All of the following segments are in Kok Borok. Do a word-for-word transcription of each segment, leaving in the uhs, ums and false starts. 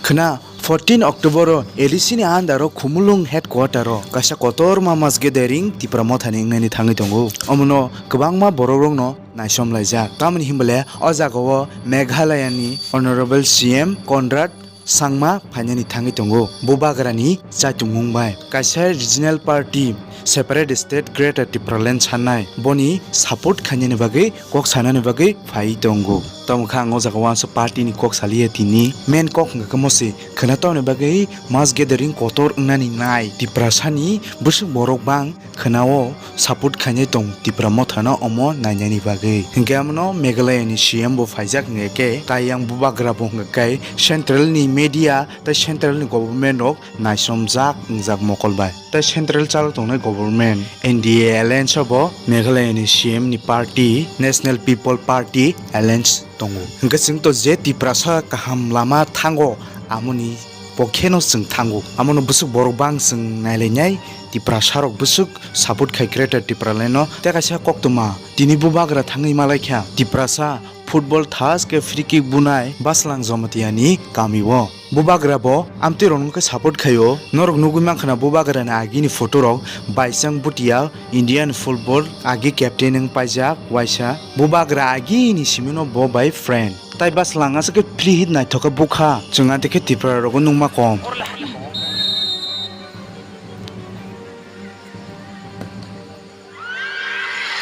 Khna fourteen October o A D C ni under o Khumulwng headquarter o kaisa kotorma mass gathering Tipra Motha ni wngnani thangwi tongo. Omono kwbangma borok rokno naisom laijak. Tamoni hinbale o jaga o Meghalaya ni Honorable C M Conrad Sangma phainani thangwi tongo. Bubagra ni chaitungmung bai kaisa regional party separate state Greater Tipraland sanai boni support khainani bagwi kok sanani bagwi phai tongo. Tamo kha ang o jaga o uansuk party ni kok saliya tini. Main kok hwnkha khe mosi khwna tongni bagwi mass gathering kotor wngnani nai. Tiprasa ni bwswk borok bang khwna o support khainai tong Tipra Motha no omo nainani bagwi. Hwnkhe amono Meghalaya ni C M bo phaijak hwnkhe khe tai yang bubagra bo hwnkha khe central ni media tei central ni government rok naisomjak wngjak mokol bai. Tei central chalo tongnai government N D A alliance o bo Meghalaya ni C M ni party National People Party alliance tongo. Hwnkhe chwng to je Tiprasa kaham lama thango, amoni pokhe no chwng thango. Amono bwswk borok bang chwng nailainai, Tiprasa rok bwswk support khai Greater Tipraland no. Tei kaisa koktwma tini bubagra thangwi malaikha Tiprasa football thas khe free kick bunai Baslang Jamatia ni kami o. Bubagra bo amtwi rok no khe support khaio. Norok nugwi mankha na bubagra ni agi ni photo rok, Baisang Bhutia Indian football agi captain wng paijak waisa. Bubagra agi ni simi no bo bai friend. Tai Baslang aswk khe free hit naithok khe bukha. Chwng anti khe Tipra rogo nungma kom.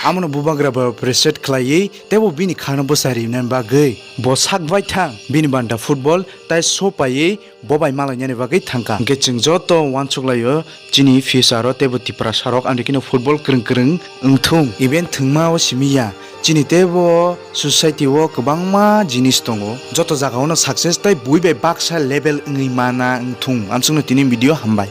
Amono bubagra bo appreciate khlaiwi teibo bini khano bwsa rinani bagwi bo sak bai thang bini banta football tai so paiwi bo bai malainani bagwi thangkha. Hwnkhe chwng joto uansuk laio chini future o teibo Tiprasa rok andikino football kwrwng kwrwng wngthung. Even thwngma o simi ya, chini teibo society o kwbangma jinis tongo, joto jaga o no success tai bui bai baksa level wngwi mana wngthung. Amsukno tini video hambai.